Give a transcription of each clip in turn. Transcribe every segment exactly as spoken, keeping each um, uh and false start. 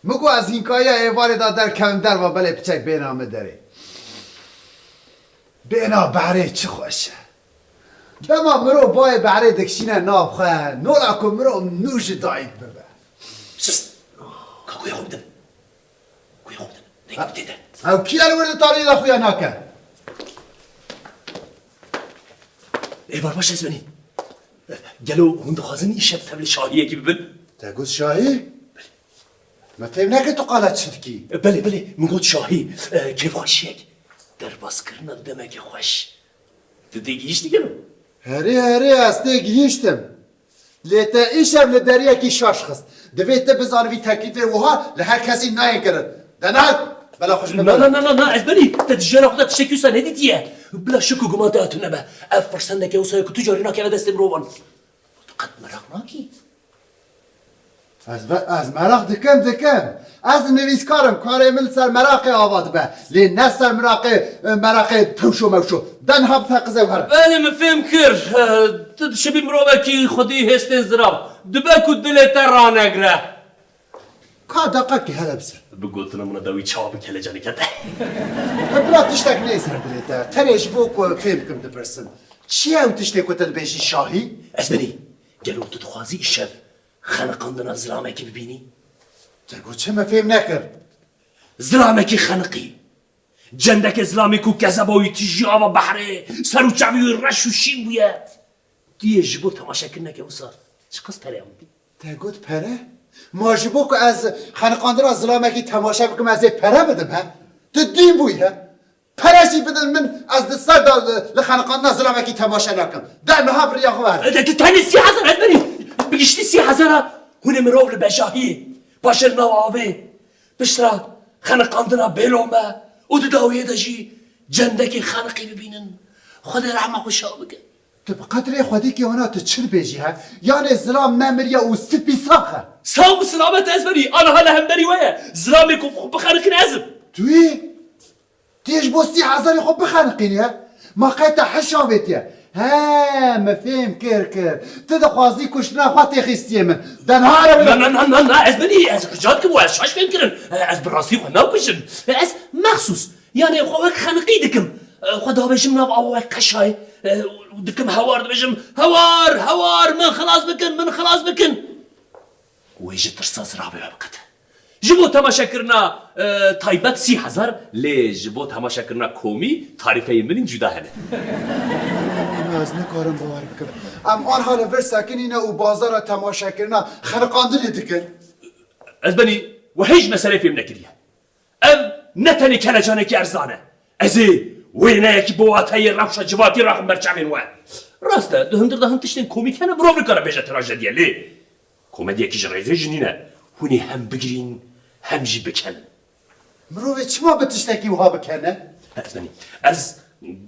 Min got ez hînkayiya êvarê da derkevim derva belê piçek bêna min derê. Bêna behrê çi xweş e. Dema mirov bayê behrê dikişîne nav xwe, nola ku mirov nû ji dayik bibe. Sus! Ka guya xwe bidin. Guya xwe bidin. Dengê min tê de. Ew kî ye li wir di tarî de xuya nake? Êvar baş ez benî. Gelo hûn dixwazin îşev tevlî şahiyekî bibin? Te got şahî? Me fêm nekir tu qala çi dikî? Belê, belê, min got şahî, e, kêfxweşiyek. Derbaskirina demeke xweş. Tu têgihîştî gelo? Herê, herê, ez têgihîştim. Lê te îşev li deriyekî şaş xist. Divê tu bizanibî teklîfê wiha li her kesî nayên kirin. De na, bela xwe ji min Na, bere. na, na, na, na, ez benî. Te di jiyana xwe de tiştekî wisa nedîtiye. Bila şik û guman te ya tune be. Ev firsendeke wisa ye ku tu carî nakeve destê mirovan. Tu qet meraq nakî? Ez ve-, ez meraq dikim, dikim. Ez nivîskar im, karê min li ser meraqê ava dibe. Lê ne ser meraqê, meraqê tewşo mewşo. De niha biteqize û here. Belê, min fêm kir. Eh, tu dişibî mirovekî xwedî hêstên zirav. Dibe ku dilê te ranegre. Ka deqekî hele bise. Bi gotina min de wî çawa bi kelecanê kete. E, bira tiştek neyê ser dilê te. Tenê ji bo ku fêm bikim dipirsim. Çi ye ew tiştê ku te dibêjî şahî? Ez benî. Gelo tu dixwazî îşev xeniqandina zilamekî bibînî? Te got çi, me fêm nekir. Zilamekî xeniqî. Cendeke zilamê ku kezeba wî tijî ava behrê, ser û çavê wî reş û şîn bûye. Tu yê ji bo temaşekirineke wisa çiqas pere awitî? Te got pere? Ma ji bo ku ez xeniqandina zilamekî temaşe bikim, ez ê pere bidim, he? Tu dîn bûyî, he? Pere jî bidin min, ez di ser de li, li xeniqandina zilamekî temaşe nakim. De niha bi riya xwe were. De, de, tenê sî hezar ez benî. Bi giştî sî hezara hûn ê mirov li bejahiyê, paşê li nav avê, piştre xeniqandina bêlome û di dawiyê de jî cendekê xeniqî bibînin. Xwedê rehma xwe şa bike. Tu bi qedrê Xwedê kê wana tu çi dibêjî he? Yanê zilam nemiriye û spî sax e. Sax û silamet ez benî, aniha li hemberî we ye. Zilamê ku xwe bixeniqîne ez im. Tu yî? Tu yê ji bo sî hezarê xwe bixeniqînî he? Ma qey te heş avêtiye? He, min fêm kir, kir. Tu dixwazî kuştina xwe têxîstiyê min. De niha re Na, were. na, na, na, na, ez benî, ez rica dikim û ez şaş fêm kirin. Ez bi rastî xwe nakuşim. Ez mexsûs, yanê xwe wek xeniqî dikim. Xwe davêjim nav awa wek qeşayê. Dikim hewar dibêjim, hewar, hewar, min xilas bikin, min xilas bikin. Wê ji tirsa ziravê we biqete. Ji bo temaşekirina, e, taybet sî hezar, lê ji bo temaşekirina komî tarîfeyên min ên cuda hene. Na, ez nikarim bawer bikim. Em anha li vir sekinîne û bazara temaşekirina xeniqandinê dikin. Ez benî, we hêj meseleyê fêm nekiriye. Ev ne tenê kelecanekî erzan e. Ez ê wêneyekî bi wateyê rewşa civakî raxim ber çavên we. Rast e, di hundir de hin tiştên komîk hene, mirov nikare bêje trajediye, lê komediyekî ji rêzê jî nîne. Hûn ê hem bigirîn, hem jî bikenin. Mirovê çima bi tiştekî wiha bikene? Ez benî. Ez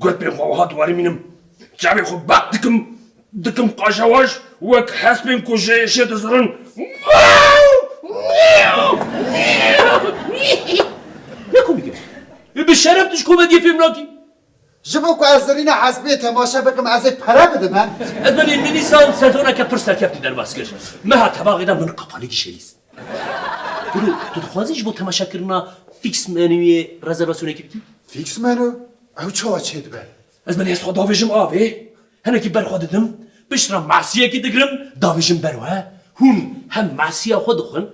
gurpên xwe wiha di warê mînim. Çavê xwe bak dikim, dikim qaşewaj, wek hespên ku ji êşê dizirin. Ne komîk e? Bi şeref tu ji komediyê fêm nakî. Ji bo ku ez zirîna hespê temaşe bikim, ez ê pere bidim, he? Ez benî, min nîsan sezoneke pir serkeftî derbas kir. Meha tebaxê de min qapalî gişelîst. Guru, tu dixwazî ji bo temaşekirina fix menuyê rezervasyonekî bikî? Fix menu? Ew çawa çêdibe? Ez benî ez xwe davêjim avê, hinekî ber xwe didim, piştre masiyekî digirim, davêjim ber we. Hûn hem masiya xwe dixwin,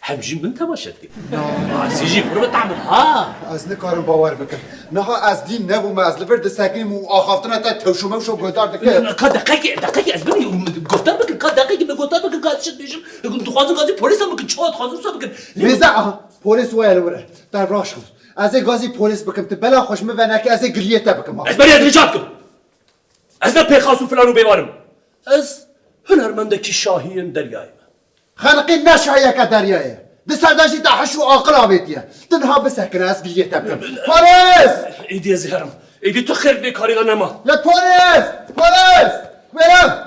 hem jî min temaşe dikin. Na. Masî jî pir bi tehm in ha. Ez nikarim bawer bikim. Niha ez dîn nebûme, ez li vir disekinîm û axaftina te tewşo mewşo guhdar dike. Ka deqekê, deqekê ez benî guhdar bikin, ka deqekê min guhdar bikin, ka ez çi dibêjim. Dixwazin gazî polîsan bikin, çawa dixwazin wisa bikin. Lê Mêze, aha, polîs waya li wir e. Te raş xist. Ez ê gazî polîs bikim, tu bela xwe ji min veneke, ez ê giliyê te bikim ha. Ez berê ez rica dikim. Ez ne pêxas û filan û bêvan im. Ez hunermendekî şahiyên deryayê me. Xeniqîn ne şahiyeke deryayê ye. Di ser de jî te hiş û aqil avêtiye. Tu niha bisekine, ez giliyê te bikim. Polîs! Êdî ez ê herim. Êdî tu xêr vê karî de nema. Ya polîs! Polîs! Wêran!